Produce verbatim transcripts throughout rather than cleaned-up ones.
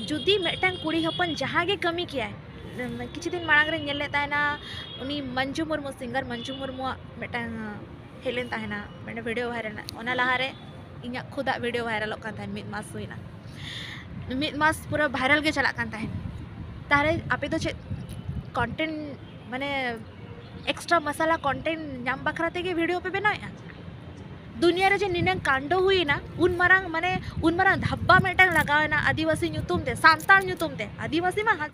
ᱡᱩᱫᱤ ᱢᱤᱫᱴᱟᱝ ᱠᱩᱲᱤ ᱦᱚᱯᱚᱱ ᱡᱟᱦᱟᱸ ᱜᱮ ᱠᱟᱹᱢᱤ ᱠᱮᱭᱟᱭ, ᱩᱢ, ᱠᱤᱪᱷᱩ ᱫᱤᱱ ᱢᱟᱲᱟᱝ ᱨᱮᱧ ᱧᱮᱞ ᱞᱮᱫ ᱛᱟᱦᱮᱱᱟ, ᱩᱱᱤ ᱢᱚᱧᱡᱩ ᱢᱩᱨᱢᱩ, singer ᱢᱚᱧᱡᱩ ᱢᱩᱨᱢᱩᱣᱟᱜ ᱢᱤᱫᱴᱟᱝ ᱦᱮᱡ ᱞᱮᱱ ᱛᱟᱦᱮᱱᱟ, ᱢᱟᱱᱮ video viral ᱮᱱᱟ᱾ ᱚᱱᱟ ᱞᱟᱦᱟᱨᱮ ᱤᱧᱟᱹᱜ ᱠᱷᱩᱫᱟᱜ video viralᱚᱜ ᱠᱟᱱ ᱛᱟᱦᱮᱸᱫ ᱢᱤᱫ ᱢᱟᱥ ᱦᱩᱭᱱᱟ, ᱢᱤᱫ ᱢᱟᱥ ᱯᱩᱨᱟᱹ viral ᱜᱮ ᱪᱟᱞᱟᱜ ᱠᱟᱱ ᱛᱟᱦᱮᱸᱫ᱾ ᱛᱟᱦᱞᱮ ᱟᱯᱮ ᱫᱚ ᱪᱮᱫ content, ᱢᱟᱱᱮ extra ᱢᱟᱥᱟᱞᱟ content ᱧᱟᱢ ᱵᱟᱠᱷᱨᱟ ᱛᱮᱜᱮ video ᱯᱮ ᱵᱮᱱᱟᱣᱮᱫᱼᱟ? ᱫᱩᱱᱤᱭᱟᱹ ᱨᱮ ᱡᱮ ᱱᱤᱱᱟᱹᱝ ᱠᱟᱱᱰᱚ ᱦᱩᱭᱮᱱᱟ, ᱩᱱ ᱢᱟᱨᱟᱝ, ᱢᱟᱱᱮ ᱩᱱ ᱢᱟᱨᱟᱝ ᱫᱷᱟᱵᱵᱟ ᱢᱤᱫᱴᱟᱝ ᱞᱟᱜᱟᱣᱮᱱᱟ ᱟᱹᱫᱤᱵᱟᱹᱥᱤ ᱧᱩᱛᱩᱢ ᱛᱮ, ᱥᱟᱱᱛᱟᱲ ᱧᱩᱛᱩᱢ ᱛᱮ, ᱟᱹᱫᱤᱵᱟᱹᱥᱤ ᱢᱟ ᱦᱟᱸ᱾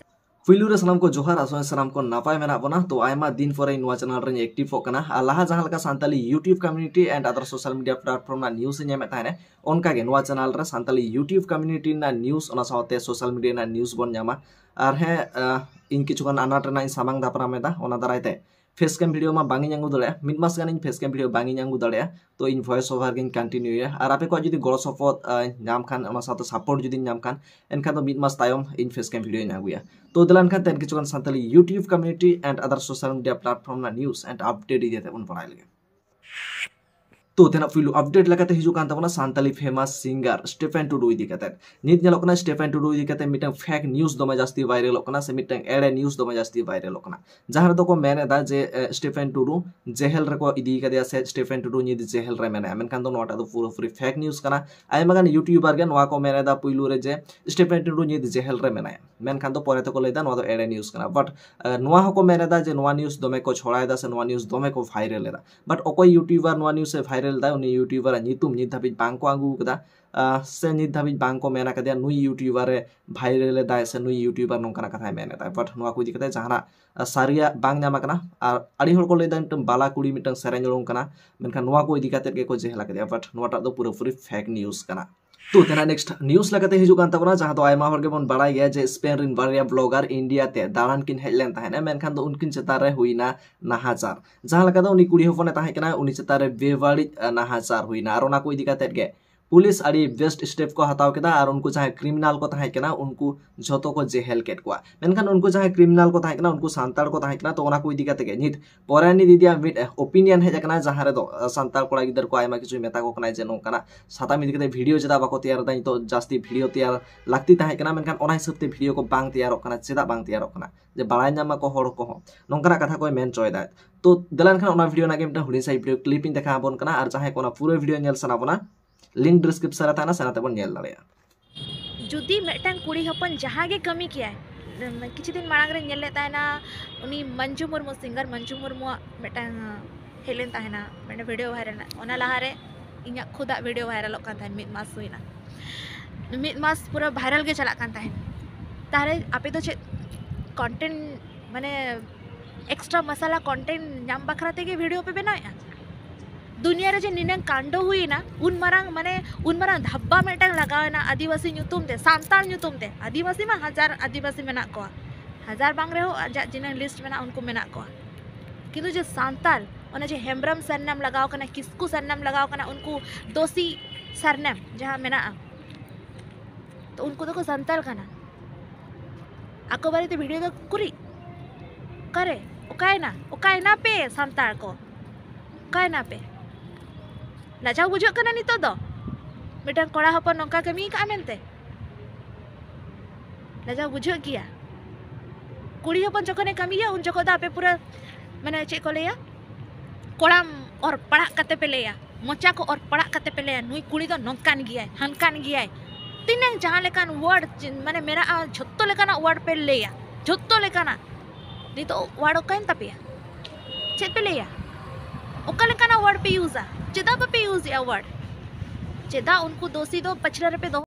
ᱯᱩᱭᱞᱩ ᱨᱮ ᱥᱟᱱᱟᱢ ᱠᱚ ᱡᱚᱦᱟᱨ, ᱟᱥᱚᱜ ᱟᱹᱧ ᱥᱟᱱᱟᱢ ᱠᱚ ᱱᱟᱯᱟᱭ ᱢᱮᱱᱟᱜ ᱵᱚᱱᱟ᱾ ᱛᱚ ᱟᱭᱢᱟ ᱫᱤᱱ ᱯᱚᱨᱮ ᱱᱚᱣᱟ channel ᱨᱮᱧ activeᱚᱜ ᱠᱟᱱᱟ, ᱟᱨ ᱞᱟᱦᱟ ᱡᱟᱦᱟᱸ ᱞᱮᱠᱟ Santali YouTube community and other social media platform ᱨᱮᱱᱟᱜ news ᱤᱧ ᱮᱢᱮᱫ ᱛᱟᱦᱮᱸᱱᱟ, ᱚᱱᱠᱟᱜᱮ ᱱᱚᱣᱟ channel ᱨᱮ ᱥᱟᱱᱛᱟᱞᱤ YouTube community ᱨᱮᱱᱟᱜ news, ᱚᱱᱟ ᱥᱟᱶᱛᱮ social media ᱨᱮᱱᱟᱜ news ᱵᱚᱱ ᱧᱟᱢᱟ᱾ ᱟᱨ ᱦᱮᱸ, ᱟᱦ, ᱤᱧ ᱠᱤᱪᱷᱩᱜᱟᱱ ᱟᱱᱟᱴ ᱨᱮᱱᱟᱜ ᱤᱧ ᱥᱟᱢᱟᱝ ᱫᱟᱯᱨᱟᱢ ᱮᱫᱟ, ᱚᱱᱟ ᱫᱟᱨᱟᱭ ᱛᱮ face cam video ᱢᱟ ᱵᱟᱝ ᱤᱧ ᱟᱹᱜᱩ ᱫᱟᱲᱮᱭᱟᱜᱼᱟ, ᱢᱤᱫ ᱢᱟᱥ ᱜᱟᱱ ᱤᱧ face cam video ᱵᱟᱝ ᱤᱧ ᱟᱹᱜᱩ ᱫᱟᱲᱮᱭᱟᱜᱼᱟ᱾ ᱛᱚ ᱤᱧ voice over ᱜᱤᱧ continueᱭᱟ, ᱟᱨ ᱟᱯᱮ ᱠᱚᱣᱟᱜ ᱡᱩᱫᱤ ᱜᱚᱲᱚ ᱥᱚᱯᱚᱦᱚᱫ, ᱟᱦ, ᱧᱟᱢ ᱠᱷᱟᱱ, ᱚᱱᱟ ᱥᱟᱶᱛᱮ support ᱡᱩᱫᱤᱧ ᱧᱟᱢ ᱠᱷᱟᱱ, ᱮᱱᱠᱷᱟᱱ ᱫᱚ ᱢᱤᱫ ᱢᱟᱥ ᱛᱟᱭᱚᱢ ᱤᱧ face cam videoᱧ ᱟᱹᱜᱩᱭᱟ᱾ ᱛᱚ ᱫᱮᱞᱟ ᱮᱱᱠᱷᱟᱱ ᱛᱮᱦᱮᱧ ᱠᱤᱪᱷᱩᱜᱟᱱ Santali YouTube community and other social media platform ᱨᱮᱱᱟᱜ news and update ᱤᱫᱤ ᱠᱟᱛᱮ ᱵᱚᱱ ᱵᱟᱲᱟᱭ ᱞᱮᱜᱮ᱾ ᱛᱚ ᱛᱮᱱᱟᱜ ᱯᱩᱭᱞᱩ update ᱞᱮᱠᱟᱛᱮ ᱦᱤᱡᱩᱜ ᱠᱟᱱ ᱛᱟᱵᱚᱱᱟ ᱥᱟᱱᱛᱟᱞᱤ famous singer ᱥᱴᱤᱯᱷᱮᱱ ᱴᱩᱰᱩ ᱤᱫᱤ ᱠᱟᱛᱮ᱾ ᱱᱤᱛ ᱧᱮᱞᱚᱜ ᱠᱟᱱᱟ ᱥᱴᱤᱯᱷᱮᱱ ᱴᱩᱰᱩ ᱤᱫᱤ ᱠᱟᱛᱮ ᱢᱤᱫᱴᱟᱝ fake news ᱫᱚᱢᱮ ᱡᱟᱹᱥᱛᱤ viralᱚᱜ ᱠᱟᱱᱟ, ᱥᱮ ᱢᱤᱫᱴᱟᱝ ᱮᱲᱮ news ᱫᱚᱢᱮ ᱡᱟᱹᱥᱛᱤ viralᱚᱜ ᱠᱟᱱᱟ, ᱡᱟᱦᱟᱸ ᱨᱮᱫᱚ ᱠᱚ ᱢᱮᱱ ᱮᱫᱟ ᱡᱮ, ᱮ, ᱥᱴᱤᱯᱷᱮᱱ ᱴᱩᱰᱩ ᱡᱮᱦᱮᱞ ᱨᱮᱠᱚ ᱤᱫᱤ ᱠᱟᱫᱮᱭᱟ, ᱥᱮ ᱥᱴᱤᱯᱷᱮᱱ ᱴᱩᱰᱩ ᱱᱤᱛ ᱡᱮᱦᱮᱞ ᱨᱮ ᱢᱮᱱᱟᱭᱟ᱾ ᱢᱮᱱᱠᱷᱟᱱ ᱫᱚ ᱱᱚᱣᱟᱴᱟᱜ ᱫᱚ ᱯᱩᱨᱟᱹᱯᱩᱨᱤ fake news ᱠᱟᱱᱟ᱾ ᱟᱭᱢᱟ ᱜᱟᱱ YouTuber ᱜᱮ ᱱᱚᱣᱟ ᱠᱚ ᱢᱮᱱ ᱮᱫᱟ ᱯᱩᱭᱞᱩ ᱨᱮ ᱡᱮ ᱥᱴᱤᱯᱷᱮᱱ ᱴᱩᱰᱩ ᱱᱤᱛ ᱡᱮᱦᱮᱞ ᱨᱮ ᱢᱮᱱᱟᱭᱟ, ᱢᱮᱱᱠᱷᱟᱱ ᱫᱚ ᱯᱚᱨᱮ ᱛᱮᱠᱚ ᱞᱟᱹᱭ ᱮᱫᱟ ᱱᱚᱣᱟ ᱫᱚ ᱮᱲᱮ news ᱠᱟᱱᱟ᱾ But, ᱮ, ᱱᱚᱣᱟ ᱦᱚᱸᱠᱚ ᱢᱮᱱ ᱮᱫᱟ ᱡᱮ ᱱᱚᱣᱟ news ᱫᱚᱢᱮ ᱠᱚ ᱪᱷᱚᱲᱟᱭᱮᱫᱟ ᱥᱮ ᱱᱚᱣᱟ news ᱫᱚᱢᱮ ᱠᱚ viral ᱮᱫᱟ᱾ But ᱚᱠᱚᱭ YouTuber ᱱᱚᱣᱟ news ᱮ viral ᱮᱫᱟ, ᱩᱱᱤ YouTuber ᱟᱜ ᱧᱩᱛᱩᱢ ᱱᱤᱛ ᱫᱷᱟᱹᱵᱤᱡ ᱵᱟᱝ ᱠᱚ ᱟᱹᱜᱩ ᱟᱠᱟᱫᱟ, ᱟᱦ, ᱥᱮ ᱱᱤᱛ ᱫᱷᱟᱹᱵᱤᱡ ᱵᱟᱝ ᱠᱚ ᱢᱮᱱ ᱟᱠᱟᱫᱮᱭᱟ ᱱᱩᱭ YouTuber ᱮ viral ᱮᱫᱟᱭ ᱥᱮ ᱱᱩᱭ YouTuber ᱱᱚᱝᱠᱟᱱᱟᱜ ᱠᱟᱛᱷᱟᱭ ᱢᱮᱱ ᱮᱫᱟ᱾ But ᱱᱚᱣᱟ ᱠᱚ ᱤᱫᱤ ᱠᱟᱛᱮ ᱡᱟᱦᱟᱱᱟᱜ, ᱟᱦ, ᱥᱟᱹᱨᱤᱭᱟᱜ ᱵᱟᱝ ᱧᱟᱢ ᱟᱠᱟᱱᱟ᱾ ᱟᱨ ᱟᱹᱰᱤ ᱦᱚᱲ ᱠᱚ ᱞᱟᱹᱭ ᱮᱫᱟ ᱢᱤᱫᱴᱟᱝ ᱵᱟᱞᱟ ᱠᱩᱲᱤ ᱢᱤᱫᱴᱟᱝ ᱥᱮᱨᱮᱧ ᱩᱰᱩᱝ ᱠᱟᱱᱟ, ᱢᱮᱱᱠᱷᱟᱱ ᱱᱚᱣᱟ ᱠᱚ ᱤᱫᱤ ᱠᱟᱛᱮ ᱜᱮᱠᱚ ᱡᱮᱦᱮᱞ ᱟᱠᱟᱫᱮᱭᱟ᱾ But ᱱᱚᱣᱟᱴᱟᱜ ᱫᱚ ᱯᱩᱨᱟᱹᱯᱩᱨᱤ fake news ᱠᱟᱱᱟ᱾ ᱛᱚ ᱛᱮᱱᱟᱜ next news ᱞᱮᱠᱟᱛᱮ ᱦᱤᱡᱩᱜ ᱠᱟᱱ ᱛᱟᱵᱚᱱᱟ, ᱡᱟᱦᱟᱸ ᱫᱚ ᱟᱭᱢᱟ ᱦᱚᱲ ᱜᱮᱵᱚᱱ ᱵᱟᱲᱟᱭ ᱜᱮᱭᱟ ᱡᱮ ᱥᱯᱮᱱ ᱨᱮᱱ ᱵᱟᱨᱭᱟ blogger ᱤᱱᱰᱤᱭᱟ ᱛᱮ ᱫᱟᱬᱟᱱ ᱠᱤᱱ ᱦᱮᱡ ᱞᱮᱱ ᱛᱟᱦᱮᱸᱫ, ᱢᱮᱱᱠᱷᱟᱱ ᱫᱚ ᱩᱱᱠᱤᱱ ᱪᱮᱛᱟᱱ ᱨᱮ ᱦᱩᱭᱱᱟ ᱱᱟᱦᱟᱪᱟᱨ᱾ ᱡᱟᱦᱟᱸ ᱞᱮᱠᱟ ᱫᱚ ᱩᱱᱤ ᱠᱩᱲᱤ ᱦᱚᱯᱚᱱᱮ ᱛᱟᱦᱮᱸ ᱠᱟᱱᱟ, ᱩᱱᱤ ᱪᱮᱛᱟᱱ ᱨᱮ ᱵᱮᱵᱟᱹᱲᱤᱡ, ᱟ, ᱱᱟᱦᱟᱪᱟᱨ ᱦᱩᱭᱱᱟ᱾ ᱟᱨ ᱚᱱᱟ ᱠᱚ ᱤᱫᱤ ᱠᱟᱛᱮᱫ ᱜᱮ ᱯᱩᱞᱤᱥ ᱟᱹᱰᱤ ᱵᱮᱥᱴ ᱥᱴᱮᱯ ᱠᱚ ᱦᱟᱛᱟᱣ ᱠᱮᱫᱟ ᱟᱨ ᱩᱱᱠᱩ ᱡᱟᱦᱟᱸᱭ ᱠᱨᱤᱢᱤᱱᱟᱞ ᱠᱚ ᱛᱟᱦᱮᱸ ᱠᱟᱱᱟ ᱩᱱᱠᱩ ᱡᱷᱚᱛᱚ ᱠᱚ ᱡᱮᱦᱮᱞ ᱠᱮᱫ ᱠᱚᱣᱟ᱾ ᱢᱮᱱᱠᱷᱟᱱ ᱩᱱᱠᱩ ᱡᱟᱦᱟᱸᱭ ᱠᱨᱤᱢᱤᱱᱟᱞ ᱠᱚ ᱛᱟᱦᱮᱸ ᱠᱟᱱᱟ ᱩᱱᱠᱩ ᱥᱟᱱᱛᱟᱲ ᱠᱚ ᱛᱟᱦᱮᱸ ᱠᱟᱱᱟ, ᱛᱚ ᱚᱱᱟ ᱠᱚ ᱤᱫᱤ ᱠᱟᱛᱮ ᱜᱮ ᱱᱤᱛ ᱯᱚᱨᱟᱱᱤ ᱫᱤᱫᱤᱭᱟᱜ ᱢᱤᱫ ᱚᱯᱤᱱᱤᱭᱚᱱ ᱦᱮᱡ ᱟᱠᱟᱱᱟ, ᱡᱟᱦᱟᱸ ᱨᱮᱫᱚ ᱥᱟᱱᱛᱟᱲ ᱠᱚᱲᱟ ᱜᱤᱫᱟᱹᱨ ᱠᱚ ᱟᱭᱢᱟ ᱠᱤᱪᱷᱩᱭ ᱢᱮᱛᱟ ᱠᱚ ᱠᱟᱱᱟᱭ ᱡᱮ ᱱᱚᱝᱠᱟᱱᱟᱜ ᱥᱟᱛᱟᱢ ᱤᱫᱤ ᱠᱟᱛᱮ ᱵᱷᱤᱰᱤᱭᱳ ᱪᱮᱫᱟᱜ ᱵᱟᱠᱚ ᱛᱮᱭᱟᱨ ᱮᱫᱟ, ᱱᱤᱛᱚᱜ ᱡᱟᱹᱥᱛᱤ ᱵᱷᱤᱰᱤᱭᱳ ᱛᱮᱭᱟᱨ ᱞᱟᱹᱠᱛᱤ ᱛᱟᱦᱮᱸ ᱠᱟᱱᱟ, ᱢᱮᱱᱠᱷᱟᱱ ᱚᱱᱟ ᱦᱤᱥᱟᱹᱵ ᱛᱮ ᱵᱷᱤᱰᱤᱭᱳ ᱠᱚ ᱵᱟᱝ ᱛᱮᱭᱟᱨᱚᱜ ᱠᱟᱱᱟ, ᱪᱮᱫᱟᱜ ᱵᱟᱝ ᱛᱮᱭᱟᱨᱚᱜ ᱠᱟᱱᱟ, ᱡᱮ ᱵᱟᱲᱟᱭ ᱧᱟᱢ ᱢᱟᱠᱚ ᱦᱚᱲ ᱠᱚᱦᱚᱸ, ᱱᱚᱝᱠᱟᱱᱟᱜ ᱠᱟᱛᱷᱟ ᱠᱚᱭ ᱢᱮᱱ ᱦᱚᱪᱚᱭᱮᱫᱟ᱾ ᱛᱚ ᱫᱮᱞᱟ ᱮᱱᱠᱷᱟᱱ ᱚᱱᱟ ᱵᱷᱤᱰᱤᱭᱳ ᱨᱮᱱᱟᱜ ᱜᱮ ᱢᱤᱫᱴᱟᱝ ᱦᱩᱰᱤᱧ ᱥᱟᱺᱦᱤᱡ ᱵᱷᱤᱰᱤᱭᱳ ᱠᱞᱤᱯ ᱤᱧ ᱫᱮᱠᱷᱟᱣ ᱟᱵᱚᱱ ᱠᱟᱱᱟ, ᱟᱨ ᱡᱟᱦᱟᱸᱭ ᱠᱚ ᱚᱱᱟ ᱯᱩᱨᱟᱹ ᱵᱷᱤᱰᱤᱭᱳ ᱧᱮᱞ ᱥᱟᱱᱟ ᱵᱚᱱᱟ, ᱞᱤᱝᱠ ᱰᱤᱥᱠᱨᱤᱯᱥᱚᱱ ᱨᱮ ᱛᱟᱦᱮᱱᱟ, ᱥᱮᱱ ᱠᱟᱛᱮ ᱵᱚᱱ ᱧᱮᱞ ᱫᱟᱲᱮᱭᱟᱜᱼᱟ᱾ ᱡᱩᱫᱤ ᱢᱤᱫᱴᱟᱝ ᱠᱩᱲᱤ ᱦᱚᱯᱚᱱ ᱡᱟᱦᱟᱸ ᱜᱮ ᱠᱟᱹᱢᱤ ᱠᱮᱭᱟᱭ, ᱠᱤᱪᱷᱩ ᱫᱤᱱ ᱢᱟᱲᱟᱝ ᱨᱮᱧ ᱧᱮᱞ ᱞᱮᱫ ᱛᱟᱦᱮᱱᱟ, ᱩᱱᱤ ᱢᱟᱱᱡᱩ ᱢᱩᱨᱢᱩ, ᱥᱤᱝᱜᱟᱨ ᱢᱟᱱᱡᱩ ᱢᱩᱨᱢᱩᱣᱟᱜ ᱢᱤᱫᱴᱟᱝ ᱦᱮᱡ ᱞᱮᱱ ᱛᱟᱦᱮᱱᱟ, ᱢᱤᱫᱴᱟᱝ ᱵᱷᱤᱰᱤᱭᱳ ᱵᱷᱟᱭᱨᱟᱞ ᱮᱱᱟ᱾ ᱚᱱᱟ ᱞᱟᱦᱟᱨᱮ ᱤᱧᱟᱹᱜ ᱠᱷᱩᱫᱟᱜ ᱵᱷᱤᱰᱤᱭᱳ ᱵᱷᱟᱭᱨᱟᱞᱚᱜ ᱠᱟᱱ ᱛᱟᱦᱮᱱ, ᱢᱤᱫ ᱢᱟᱥ ᱦᱩᱭᱱᱟ, ᱢᱤᱫ ᱢᱟᱥ ᱯᱩᱨᱟᱹ ᱵᱷᱟᱭᱨᱟᱞ ᱜᱮ ᱪᱟᱞᱟᱜ ᱠᱟᱱ ᱛᱟᱦᱮᱱ᱾ ᱛᱟᱦᱞᱮ ᱟᱯᱮ ᱫᱚ ᱪᱮᱫ ᱠᱚᱱᱴᱮᱱᱴ, ᱢᱟᱱᱮ ᱮᱠᱥᱴᱨᱟ ᱢᱟᱥᱟᱞᱟ ᱠᱚᱱᱴᱮᱱᱴ ᱧᱟᱢ ᱵᱟᱠᱷᱨᱟ ᱛᱮᱜᱮ ᱵᱷᱤᱰᱤᱭᱳ ᱯᱮ ᱵᱮᱱᱟᱣᱮᱫᱼᱟ? ᱫᱩᱱᱤᱭᱟᱹ ᱨᱮ ᱡᱮ ᱱᱤᱱᱟᱹᱝ ᱠᱟᱱᱰᱚ ᱦᱩᱭᱮᱱᱟ, ᱩᱱ ᱢᱟᱨᱟᱝ, ᱢᱟᱱᱮ ᱩᱱ ᱢᱟᱨᱟᱝ ᱫᱷᱟᱵᱵᱟ ᱢᱤᱫᱴᱟᱝ ᱞᱟᱜᱟᱣᱮᱱᱟ ᱟᱹᱫᱤᱵᱟᱹᱥᱤ ᱧᱩᱛᱩᱢ ᱛᱮ, ᱥᱟᱱᱛᱟᱲ ᱧᱩᱛᱩᱢ ᱛᱮ᱾ ᱟᱹᱫᱤᱵᱟᱹᱥᱤ ᱢᱟ ᱦᱟᱡᱟᱨ ᱟᱹᱫᱤᱵᱟᱹᱥᱤ ᱢᱮᱱᱟᱜ ᱠᱚᱣᱟ, ᱦᱟᱡᱟᱨ ᱵᱟᱝ ᱨᱮᱦᱚᱸ ᱟᱡᱟᱜ ᱡᱤᱱᱟᱹᱝ ᱞᱤᱥᱴ ᱢᱮᱱᱟᱜᱼᱟ, ᱩᱱᱠᱩ ᱢᱮᱱᱟᱜ ᱠᱚᱣᱟ᱾ ᱠᱤᱱᱛᱩ ᱡᱮ ᱥᱟᱱᱛᱟᱲ, ᱚᱱᱟ ᱡᱮ ᱦᱮᱢᱵᱨᱚᱢ ᱥᱟᱨᱱᱟᱢ ᱞᱟᱜᱟᱣ ᱠᱟᱱᱟ, ᱠᱤᱥᱠᱩ ᱥᱟᱨᱱᱟᱢ ᱞᱟᱜᱟᱣ ᱠᱟᱱᱟ, ᱩᱱᱠᱩ ᱫᱳᱥᱤ ᱥᱟᱨᱱᱟᱢ ᱡᱟᱦᱟᱸ ᱢᱮᱱᱟᱜᱼᱟ, ᱛᱚ ᱩᱱᱠᱩ ᱫᱚᱠᱚ ᱥᱟᱱᱛᱟᱲ ᱠᱟᱱᱟ᱾ ᱟᱠᱚ ᱵᱟᱨᱮᱛᱮ ᱵᱷᱤᱰᱤᱭᱳ ᱫᱚ ᱠᱩᱨᱤ ᱚᱠᱟᱨᱮ? ᱚᱠᱟᱭᱮᱱᱟ? ᱚᱠᱟᱭᱮᱱᱟ ᱯᱮ ᱥᱟᱱᱛᱟᱲ ᱠᱚ? ᱚᱠᱟᱭᱮᱱᱟ ᱯᱮ? ᱞᱟᱡᱟᱣ ᱵᱩᱡᱷᱟᱹᱜ ᱠᱟᱱᱟ ᱱᱤᱛᱚᱜ ᱫᱚ? ᱢᱤᱫᱴᱟᱝ ᱠᱚᱲᱟ ᱦᱚᱯᱚᱱ ᱱᱚᱝᱠᱟ ᱠᱟᱹᱢᱤ ᱠᱟᱜᱼᱟ ᱢᱮᱱᱛᱮ ᱞᱟᱡᱟᱣ ᱵᱩᱡᱷᱟᱹᱜ ᱜᱮᱭᱟ᱾ ᱠᱩᱲᱤ ᱦᱚᱯᱚᱱ ᱡᱚᱠᱷᱚᱱᱮ ᱠᱟᱹᱢᱤᱭᱟ, ᱩᱱ ᱡᱚᱠᱷᱚᱱ ᱫᱚ ᱟᱯᱮ ᱯᱩᱨᱟᱹ, ᱢᱟᱱᱮ, ᱪᱮᱫ ᱠᱚ ᱞᱟᱹᱭᱟ, ᱠᱚᱲᱟᱢ ᱚᱨ ᱯᱟᱲᱟᱜ ᱠᱟᱛᱮ ᱯᱮ ᱞᱟᱹᱭᱟ, ᱢᱚᱪᱟ ᱠᱚ ᱚᱨ ᱯᱟᱲᱟᱜ ᱠᱟᱛᱮ ᱯᱮ ᱞᱟᱹᱭᱟ, "ᱱᱩᱭ ᱠᱩᱲᱤ ᱫᱚ ᱱᱚᱝᱠᱟᱱ ᱜᱮᱭᱟᱭ, ᱦᱟᱱᱠᱟᱱ ᱜᱮᱭᱟᱭ᱾" ᱛᱤᱱᱟᱹᱝ ᱡᱟᱦᱟᱸ ᱞᱮᱠᱟᱱ ᱣᱟᱨᱰ, ᱢᱟᱱᱮ, ᱢᱮᱱᱟᱜᱼᱟ, ᱡᱷᱚᱛᱚ ᱞᱮᱠᱟᱱᱟᱜ ᱣᱟᱨᱰ ᱯᱮ ᱞᱟᱹᱭᱟ, ᱡᱷᱚᱛᱚ ᱞᱮᱠᱟᱱᱟᱜ᱾ ᱱᱤᱛᱚᱜ ᱣᱟᱨᱰ ᱚᱠᱟᱭᱮᱱ ᱛᱟᱯᱮᱭᱟ? ᱪᱮᱫ ᱯᱮ ᱞᱟᱹᱭᱟ? ᱚᱠᱟ ᱞᱮᱠᱟᱱᱟᱜ ᱣᱟᱨᱰ ᱯᱮ ᱤᱭᱩᱡᱟ? ᱪᱮᱫᱟᱜ ᱵᱟᱯᱮ ᱤᱭᱩᱡᱮᱜᱼᱟ ᱣᱟᱨᱰ? ᱪᱮᱫᱟᱜ ᱩᱱᱠᱩ ᱫᱳᱥᱤ ᱫᱚ ᱯᱟᱪᱷᱞᱟ ᱨᱮᱯᱮ ᱫᱚᱦᱚ